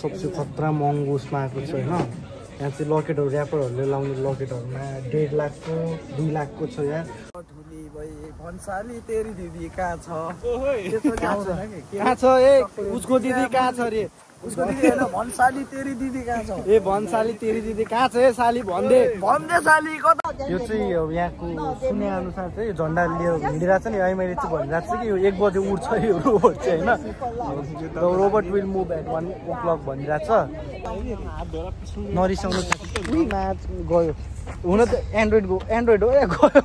सबसे खतरा महँगो उसमा आएको छ होइन। यहाँ चाहिँ लकेटहरू ऱ्यापरहरूले लाउने लकेटहरूमा 1.5 लाखको 2 लाखको छ यहाँ। भन्साली तेरी दिदी कहाँ छ? कहाँ छ ए उसको दिदी कहाँ छ रे? उसको दिदी हैन भन्साली तेरी दिदी कहाँ छ? ए भन्साली तेरी दिदी कहाँ छ ए साली भन्दे साली कता? यो चाहिँ यहाँको सुने अनुसार चाहिँ झन्डा लिएर हिँडिरहेको छ नि। अहिले मैले चाहिँ भनिरहेको छु कि यो 1 बजे उठ्छ यो रोबोट चाहिँ होइन। Robot will move at 1 o'clock भनिरहेको छ। नरिसाउनु गयो हुन त एन्ड्रोइड हो ए गयो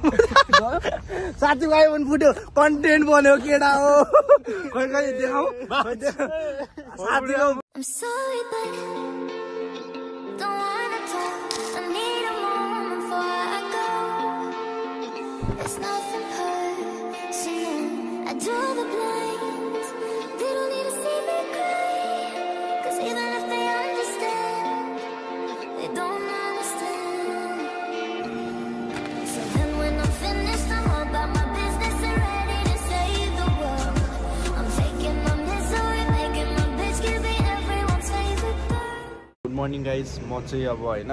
साथी भाइ पनि फुट्यो कन्टेन्ट बन्यो केटा हो खै देखाऊ साथी हो। I'm sorry, but don't wanna talk. I need a moment before I go. It's nothing personal. I draw the blinds. They don't need to see me cry. 'Cause even if they understand, they don't understand. So then when I'm finished, I'm all about my business and ready to save the world. I'm taking my misery, making my bitch give me everyone's favorite girl. Good morning guys. म चाहिँ अब होइन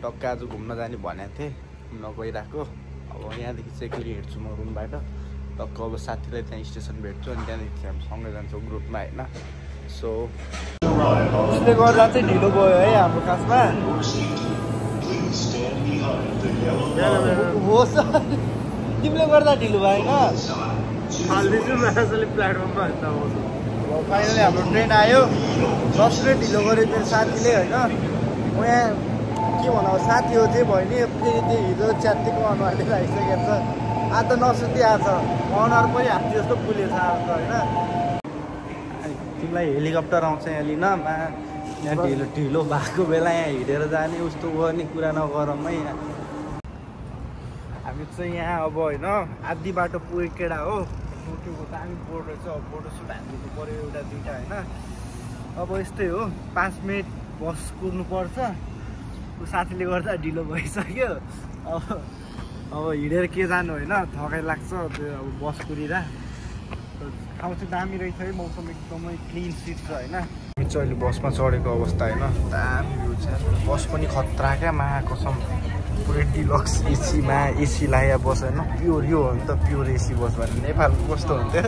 टक्क आज घुम्न जाने भनेको थिएँ, घुम्न गइरहेको। अब यहाँदेखि चाहिँ एकचोटि हिँड्छु म रुमबाट टक्क। अब साथीलाई त्यहाँ स्टेसन भेट्छु अनि त्यहाँदेखि हामी सँगै जान्छौँ ग्रुपमा होइन। सो उसले गर्दा चाहिँ ढिलो गयो है हाम्रो खासमा। हो सर तिमीले गर्दा ढिलो भयो होइन। प्लेटफर्ममा फाइनली हाम्रो ट्रेन आयो। 10 मिनट ढिलो गऱ्यो मेरो साथीले होइन। म यहाँ के भनौँ साथी हो त्यही भयो नि फेरि त्यो हिजो च्यात्तीको अनुहारले आइसकेको छ। आज त नसुती आएको छ अनुहार पनि हात्ती जस्तो फुलेको छ आज त होइन। तिमीलाई हेलिकप्टर आउँछ यहाँ लिन यहाँ ढिलो भएको बेला यहाँ हिँडेर जाने उस्तो गर्ने कुरा नगरौँ है। हामी चाहिँ यहाँ अब होइन आधी बाटो पुगेको केटा हो। टोकियोको दामी बोर्ड रहेछ। अब फोटोसुट हालिदिनु पऱ्यो एउटा दुइटा होइन। अब यस्तै हो 5 मिनट बस कुर्नुपर्छ। ऊ साथीले गर्दा ढिलो भइसक्यो। अब हिँडेर के जानु होइन थकाइ लाग्छ त्यो अब बस कुरिँदा। ठाउँ चाहिँ दामी रहेछ है मौसम एकदमै क्लिन सिट छ होइन। यो चाहिँ अहिले बसमा चढेको अवस्था होइन दामी भ्यू छ। बस पनि खतरा क्या महाकसम पुरै डिलक्स एसीमा एसी लागेको बस होइन। प्योर यो हो नि त प्योर एसी बस भने नेपालको कस्तो हुन्थ्यो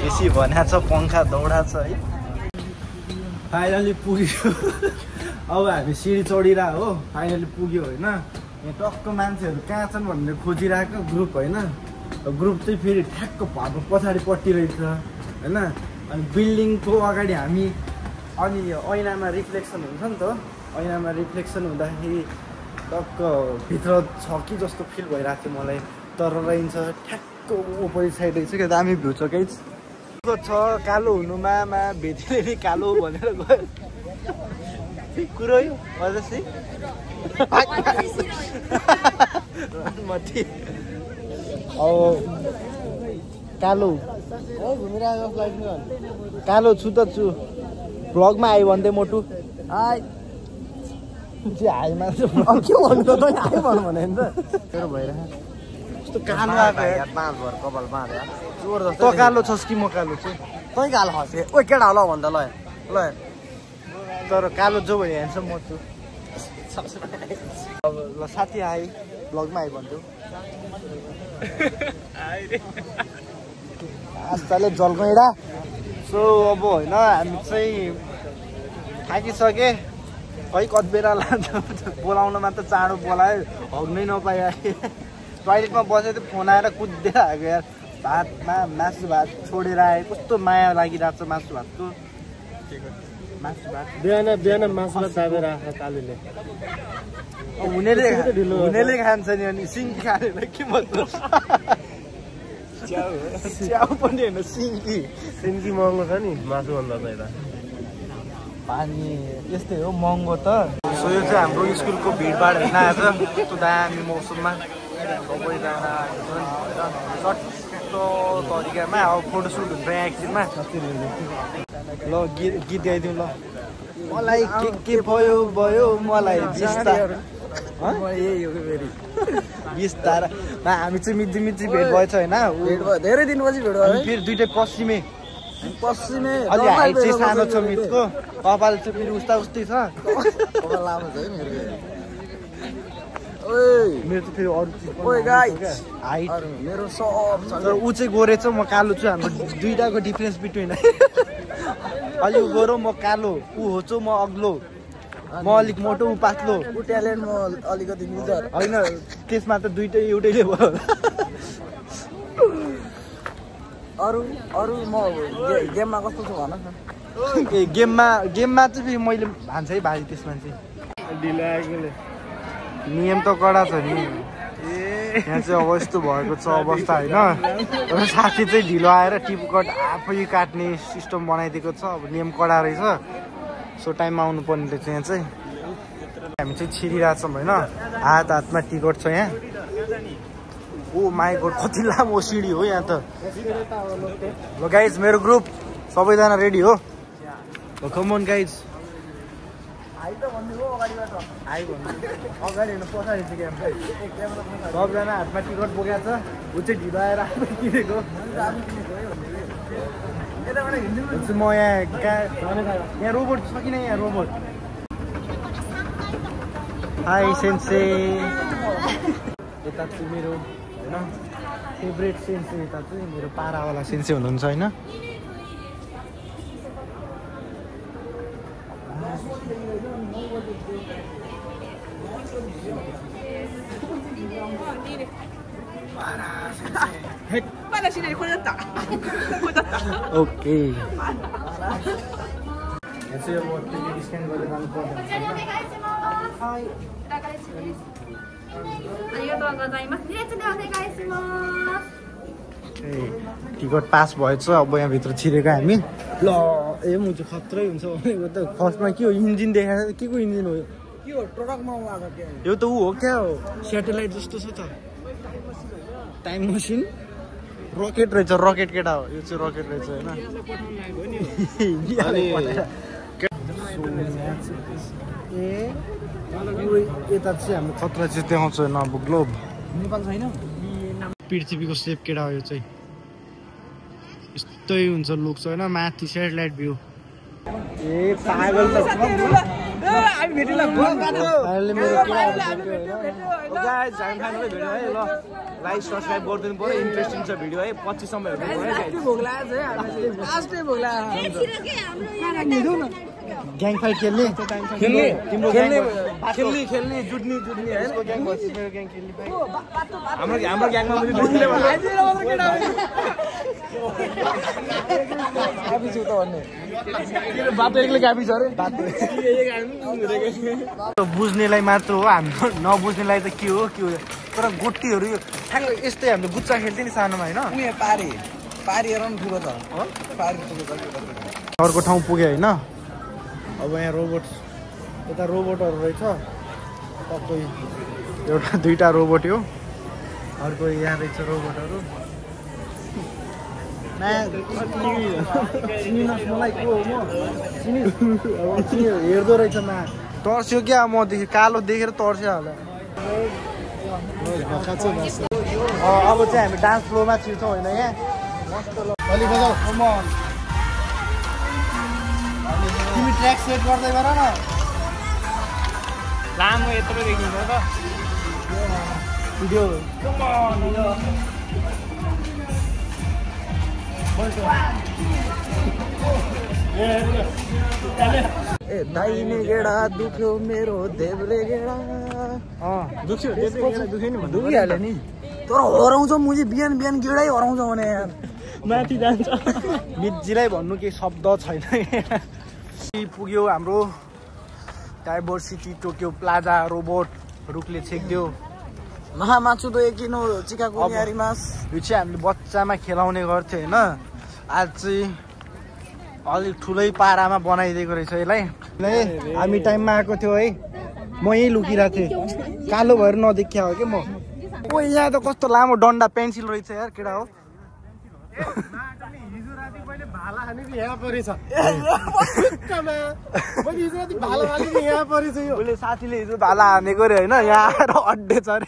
एसी भनेको छ पङ्खा दौडा छ है। फाइनली पुग्यो। अब हामी सिडी चढिरहेको हो फाइनली पुग्यो होइन। यहाँ टक्क मान्छेहरू कहाँ छन् भनेर खोजिरहेको ग्रुप होइन। ग्रुप चाहिँ फेरि ठ्याक्क हाम्रो पछाडिपट्टि रहेछ होइन। अनि बिल्डिङको अगाडि हामी अनि ऐनामा रिफ्लेक्सन हुन्छ नि त। ऐनामा रिफ्लेक्सन हुँदाखेरि टक्क भित्र छ कि जस्तो फिल भइरहेको थियो मलाई। तर रहन्छ ठ्याक्क अपोजिट साइड रहेछ क्या दामी भ्यू छ गाइस। छ कालो हुनुमा भेटीले कालो भनेर गयो कुरो यो अझै अब कालो कालो छु त छु भ्लगमा आयो भन्दै मोटु हाई हाईमा के भन्नु त हाई भन्नु भने नि त तेरो भइरहेको कालो कपाल त कालो छस् कि म कालो छु तै कालो खसे ओ केटा होला भन्दा ल ल तर कालो जो भयो ह्यान्डसम म छु। अब ल साथी आइ ब्लगमा आइ भन्छु आस्ताले जलगैडा। सो अब होइन हामी चाहिँ थाकिसके खै कति बेला लान्छ बोलाउनमा त चाँडो बोलायो हग्नै नपायो। टोइलेटमा बसेर फोन आएर कुदेर आएको यार। भातमा मासु भात छोडेर आयो कस्तो माया लागिरहेको छ मासु भातको। मासु भात बिहान मासु भात दाबेर आएको कालीले हुनेले खान्छ नि अनि सिङ्की खानेर के मतलब च्याउ पनि होइन सिङ्की महँगो छ नि मासुभन्दा त यता पानी यस्तै हो महँगो त। सो यो चाहिँ हाम्रो स्कुलको भिडभाड होइन आज यस्तो दामी मौसममा सबैजना सट्टो तरिकामा अब फोटोसुट हुन्छ एकछिनमा। ल गीत गाइदिउँ ल। मलाई के भयो मलाई बिस्तारा हामी चाहिँ मिची भेट भएछ होइन। धेरै दिनपछि भेट भयो फेरि दुइटै पश्चिमे पश्चिमे अलि हाइट चाहिँ सानो छ मितको कपाल चाहिँ फेरि उस्ता उस्तै छ लामो छ है मेरो ओइ मेरो चाहिँ फेरि अरू चिज ओइ गाइस हाइट मेरो सब छ तर ऊ चाहिँ गोरे छ म कालो छु हाम्रो दुईटाको डिफ्रेन्स बिट्विन अलि ऊ गोरो म कालो ऊ होचो म अग्लो म अलिक मोटो ऊ पातलो ऊ ट्यालेन्ट म अलिकति लुजर होइन त्यसमा त दुइटै एउटैले भयो अरू म गेममा कस्तो छु भन न ए गेममा चाहिँ फेरि मैले भान्छ है भाइ त्यसमा चाहिँ ढिलो आएकोले नियम त कडा छ नि यहाँ चाहिँ अब यस्तो भएको छ अवस्था होइन साथी चाहिँ ढिलो आएर टिपकट आफै काट्ने सिस्टम बनाइदिएको छ अब नियम कडा रहेछ सो टाइममा आउनु पर्ने रहेछ यहाँ चाहिँ हामी चाहिँ छिरिरहेछौँ होइन हातमा टिकट छ यहाँ ओ माई गॉड कति लामो सिडी हो यहाँ त ल गाइज मेरो ग्रुप सबैजना रेडी हो कम अन गाइज अगाडि हेर्नु पछाडि चाहिँ सबजना हातमा टिकट बोकेको छ ऊ चाहिँ ढिलो आएर आफै किनेको म यहाँ रोबोट छ कि यहाँ रोबोट हाई सेन्से यता चाहिँ मेरो होइन फेभरेट सेन्से यता चाहिँ मेरो पारावाला सेन्से हुनुहुन्छ होइन ओके टिकट पास भएछ अब यहाँभित्र छिरेको हामी ल ए म चाहिँ खत्रै हुन्छ भनेको त फर्स्टमा के हो इन्जिन देखाएको के को इन्जिन हो के हो ट्रकमा यो त ऊ हो क्या हो सेटेलाइट जस्तो छ त टाइम मसिन रकेट रहेछ रकेट केटा हो यो चाहिँ रकेट रहेछ होइन यता चाहिँ हाम्रो खतरा चाहिँ देखाउँछ होइन अब ग्लोब नेपाल छैन पृथ्वीको सेप केटा हो यो चाहिँ यस्तै हुन्छ लुक छ होइन माथि सेटेलाइट भ्यू ए पागल त लाइक सब्सक्राइब गरिदिनु पर्यो इन्ट्रेस्टिङ छ भिडियो है 25 सम्म ग्याङ फाइट खेल्ने जुट्ने यसको ग्याङ भएपछि मेरो ग्याङ खेल्ने हाम्रो ग्याङमा पनि जुट्ने गाबी छु त भन्ने बाटो एक्लै गाबी छ अरे बुझ्नेलाई मात्र हो हाम्रो नबुझ्नेलाई त के हो तर गोटीहरू यो ठ्याक्क यस्तै हामीले गुच्चा खेल्थ्यो नि सानोमा होइन पारीहरू पनि ठुलो छ अर्को ठाउँ पुग्यो होइन अब यहाँ रोबोट यता रोबोटहरू रहेछ टक्कै एउटा दुईवटा रोबोट हो अर्को यहाँ रहेछ रोबोटहरू मलाई को हो म हेर्दो रहेछ मा तर्स्यो क्या मदेखि कालो देखेर तर्स्यो होला अब चाहिँ हामी डान्स फ्लोमा छिर्छौँ होइन यहाँ अलि बजाऊ तिमी ट्र्याक सेट गर्दै गर न लामो यत्रो देखिन्छ त भिडियो ए दाहिने गेडा दुख्यो मेरो देब्रे गेडा दुखिहाल्यो नि तर हराउँछ मुझे बिहान गेडै हराउँछ भने यार माथि जान्छ मितजीलाई भन्नु केही शब्द छैन पुग्यो हाम्रो डाइभर्सिटी टोकियो प्लाजा रोबोट रुखले छेक्दियो महामाछु त एकिनो चिकागो यारीमास यो चाहिँ हामीले बच्चामा खेलाउने गर्थ्यो होइन आज चाहिँ अलिक ठुलै पारामा बनाइदिएको रहेछ यसलाई हामी टाइममा आएको थियो है म यहीँ लुकिरहेको थिएँ कालो भएर नदेखिया हो कि म ओ यहाँ त कस्तो लामो डन्डा पेन्सिल रहेछ यार केटा हो साथीले हिजो भाला हानेको अरे होइन यहाँ आएर अड्डे छ अरे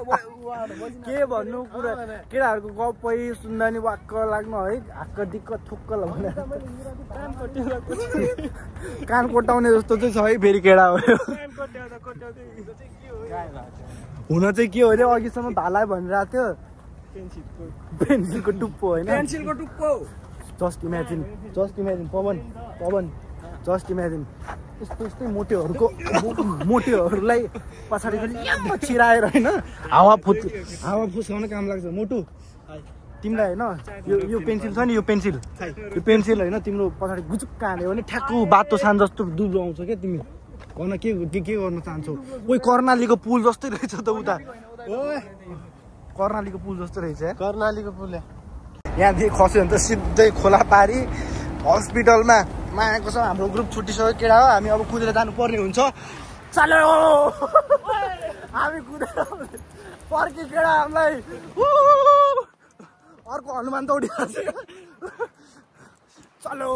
के भन्नु कुरा केटाहरूको गफै सुन्दा नि वाक्क लाग्नु है हाक्क दिक्क थुक्क भने कान कोटाउने जस्तो चाहिँ छ है फेरि केटा हो हुन चाहिँ के हो अरे अघिसम्म भालाइ भनिरहेको थियो पेन्सिलको टुप्पो होइन पेन्सिलको टुप्पो just imagine Pawan just imagine यस्तै मोटेहरूलाई पछाडि छिराएर होइन हावा फुस्काउने काम लाग्छ मोटु तिमीलाई होइन यो पेन्सिल छ नि यो पेन्सिल होइन तिम्रो पछाडि गुचुक्क हाल्यो भने ठ्याक्कु बातो सान जस्तो दुब्लो आउँछ क्या तिमी भन के गर्न चाहन्छौ कोही कर्णालीको पुल जस्तै रहेछ त उता कर्णालीको पुल जस्तो रहेछ कर्णालीको पुल यहाँदेखि खस्यो भने त सिधै खोला पारी हस्पिटलमा मायाको छ हाम्रो ग्रुप छुट्टिसक्यो केटा हो हामी अब कुदेर जानुपर्ने हुन्छ चलो हामी कुदेर पर्के केटा हामीलाई अर्को हनुमान दौडिरहेको छ चलो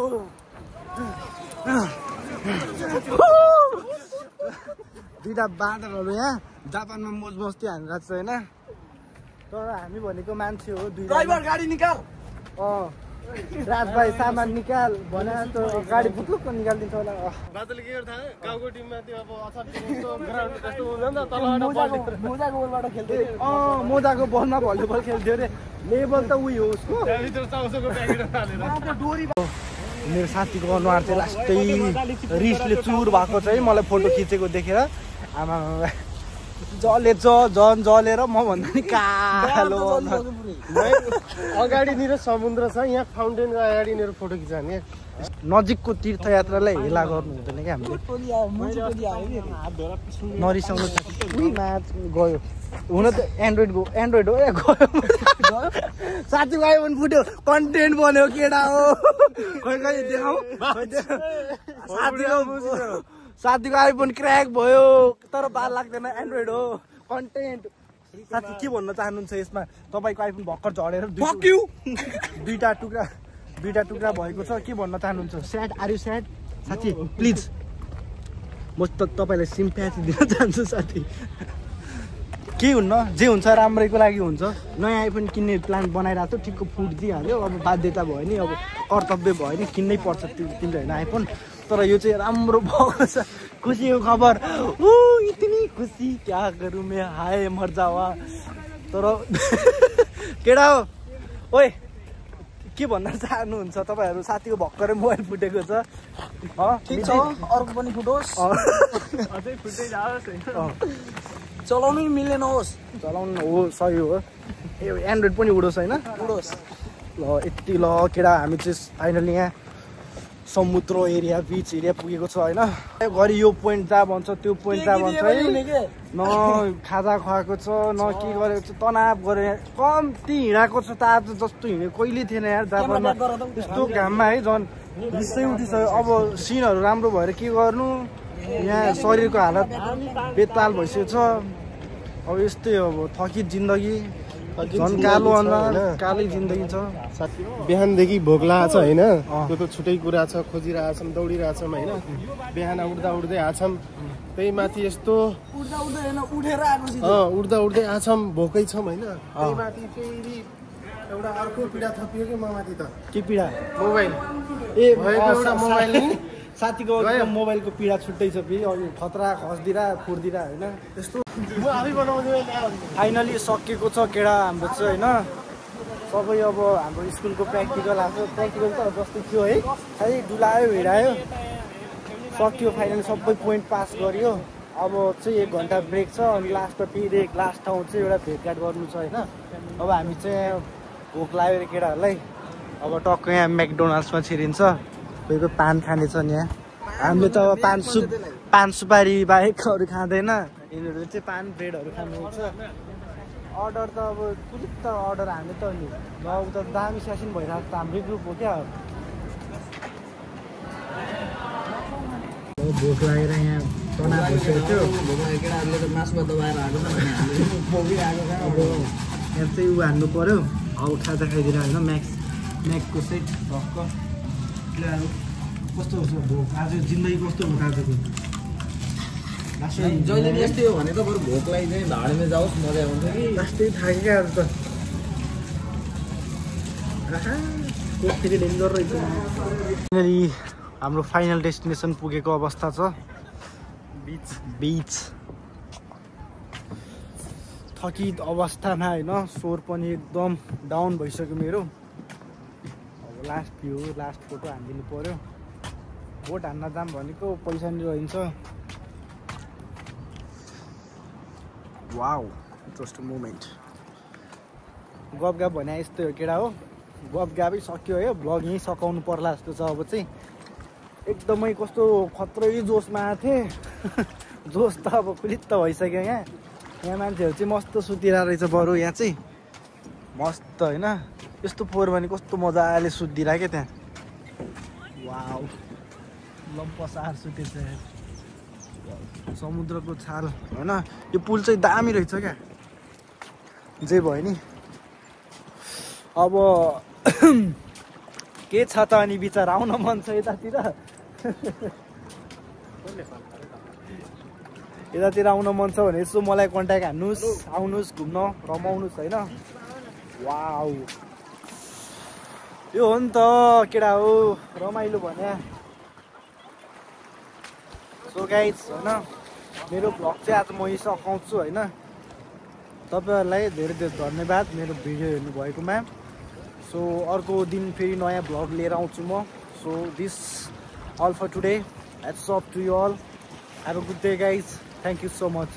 दुईटा बाँदरहरू यहाँ जापानमा मोज मस्ती हानिरहेको छ होइन तर हामी भनेको मान्छे हो ड्राइभर गाडी निकाल राज भाइ सामान निकाल भने त गाडी फुट्लुक्क निकालिदिन्छ होला दाजुले के गर्छ गाउँको टिममा त्यो अब अछार ग्राउन्ड कस्तो हुँदैन त तलबाट मोजाको बलबाट खेल्थ्यो मोजाको बलमा भलिबल खेल्थ्यो अरे लेभल त उयो हो उसको त्यहाँभित्र 400 को प्याकेट हालेर डोरी मेरो साथीको अनुहार चाहिँ लास्टै रिसले चुर भएको छ है मलाई फोटो खिचेको देखेर आमा जलेर म भन्दा नि कालो अगाडिनिर समुद्र छ यहाँ फाउन्टेनको अगाडिनिर फोटो खिचाउने नजिकको तीर्थयात्रालाई हेला गर्नु हुँदैन क्या हामीले नरिसाउनु गयो हुन त एन्ड्रोइड हो ए गयो साथीको आइफोन फुट्यो कन्टेन्ट बन्यो केटा हो खै देखाऊ साथीको आइफोन क्र्याक भयो तर बाल लाग्दैन एन्ड्रोइड हो कन्टेन्ट साथी के भन्न चाहनुहुन्छ यसमा तपाईँको आइफोन भर्खर झरेर दुईटा टुक्रा भएको छ के भन्न चाहनुहुन्छ स्याड आर यु स्याड साथी प्लिज म तपाईँलाई सिम्प्याथी दिन चाहन्छु साथी केही हुन्न जे हुन्छ राम्रैको लागि हुन्छ नयाँ आइफोन किन्ने प्लान बनाइरहेको थियो ठिकको फुट दिइहाल्यो अब बाध्यता भयो नि अब कर्तव्य भयो नि किन्नै पर्छ तिमीले होइन आइफोन तर यो चाहिँ राम्रो भएको छ खुसीको खबर इतनी खुसी क्या गरौँ मैं हाय मर जावा तर केटा हो ओए के भन्न चाहनुहुन्छ तपाईँहरू साथीको भर्खरै मोबाइल फुटेको छ ठिक छ अर्को पनि फुटोस् अझै फुट्दै जाओस् चलाउनु मिलेन होस् चलाउनु हो सही हो ए एन्ड्रोइड पनि उडोस् होइन उडोस् ल यति ल केटा हामी चाहिँ फाइनली यहाँ समुद्र एरिया बिच एरिया पुगेको छ होइन घरि यो पोइन्ट जा भन्छ त्यो पोइन्ट जा भन्छ है न खाजा खुवाएको छ न के गरेको छ तनाव गरे कम्ती हिँडाएको छ त आज जस्तो हिँडेको कहिले थिएन यार जापानमा यस्तो घाममा है झन् रिसै उठिसक्यो अब सिनहरू राम्रो भएर के गर्नु यहाँ शरीरको हालत बेताल भइसकेको छ अब यस्तै अब थकित जिन्दगी झन् कालो अनुहार कालै जिन्दगी छ बिहानदेखि भोक लागेको छ होइन त्यो त छुट्टै कुरा छ खोजिरहेछौँ दौडिरहेछौँ होइन बिहान उड्दै आछौँ त्यही माथि यस्तो उड्दा उड्दै आछौँ भोकै छौँ होइन त्यही माथि फेरि एउटा अर्को पीडा थपियो कि माथि त के पीडा मोबाइल भएको एउटा मोबाइल नि साथीको मोबाइलको पीडा छुट्टै छ फेरि अघि खतरा खस्दिरा फुर्दिरा होइन त्यस्तो म आफै बनाउँछु फाइनली सकिएको छ केडा हाम्रो चाहिँ होइन सबै अब हाम्रो स्कुलको प्र्याक्टिकल आएको प्र्याक्टिकल त जस्तै थियो है खालि डुलायो हिँडायो सकियो फाइनली सबै पोइन्ट पास गरियो अब चाहिँ 1 घन्टा ब्रेक छ अनि लास्टमा फेरि लास्ट ठाउँ चाहिँ एउटा भेटघाट गर्नु छ होइन अब हामी चाहिँ भोक लाग्यो केटाहरूलाई अब टक्क यहाँ म्याकडोनल्ड्समा छिरिन्छ कोही कोही पान खाने छ नि यहाँ हामीले त अब पान सुपारी बाहेकहरू खाँदैन यिनीहरूले चाहिँ पान ब्रेडहरू खानुहुन्छ अर्डर त अब कुलिक त अर्डर हामी त नि गाउँ त दामी सेसन भइरहेको त हाम्रै ग्रुप हो क्या भोक लागेर यहाँ तनाव भइसकेको थियो केटाहरूले त मासुमा दबाएर आएको छ अब यहाँ चाहिँ ऊ हान्नु पऱ्यो अब खाजा खाइदिएर होइन म्याक्सको चाहिँ भक्क कस्तो हुन्छ भोक आज जिन्दगी कस्तो हुन्छ आजको जहिले नि यस्तै हो भने त बरु भोकलाई चाहिँ भाडीमा जाओस् मजा आउँछ कि लास्टै थाक्यो क्या आज त फेरि डेन्जर रहेछ फाइनली हाम्रो फाइनल डेस्टिनेसन पुगेको अवस्था छ बिच थकित अवस्थामा होइन स्वर पनि एकदम डाउन भइसक्यो मेरो अब लास्ट भ्यू लास्ट फोटो हानिदिनु पर्यो बोट हान्न जाम भनेको पैसा नि रहन्छ वाउ इन्ट्रेस्टिङ मोमेन्ट गफ भने यस्तै हो केटा हो गफै सक्यो है भ्लग यहीँ सकाउनु पर्ला जस्तो छ अब चाहिँ एकदमै कस्तो खत्रै जोसमा आएको थिएँ जोस त अब कुलित्त भइसक्यो यहाँ मान्छेहरू चाहिँ मस्त सुतिरहेको रहेछ बरु यहाँ चाहिँ मस्त होइन यस्तो फोहोर भने कस्तो मजाले सुतिरहेको क्या त्यहाँ वाउ लम्पसार सुतेछ समुद्रको छाल होइन यो पुल चाहिँ दामी रहेछ क्या जे भयो नि अब के छ त अनि बिचरा आउन मन छ यतातिर आउन मन छ भने यसो मलाई कन्ट्याक्ट हान्नुहोस् आउनुहोस् घुम्न रमाउनुहोस् होइन वाउ यो हो नि त केटा हो रमाइलो भने सो गाइज होइन मेरो भ्लग चाहिँ आज म यही सघाउँछु होइन तपाईँहरूलाई धेरै धेरै धन्यवाद मेरो भिडियो हेर्नु भएकोमा सो अर्को दिन फेरि नयाँ भ्लग लिएर आउँछु म so this all for today. That's all to you all. Have a good day guys. Thank you so much.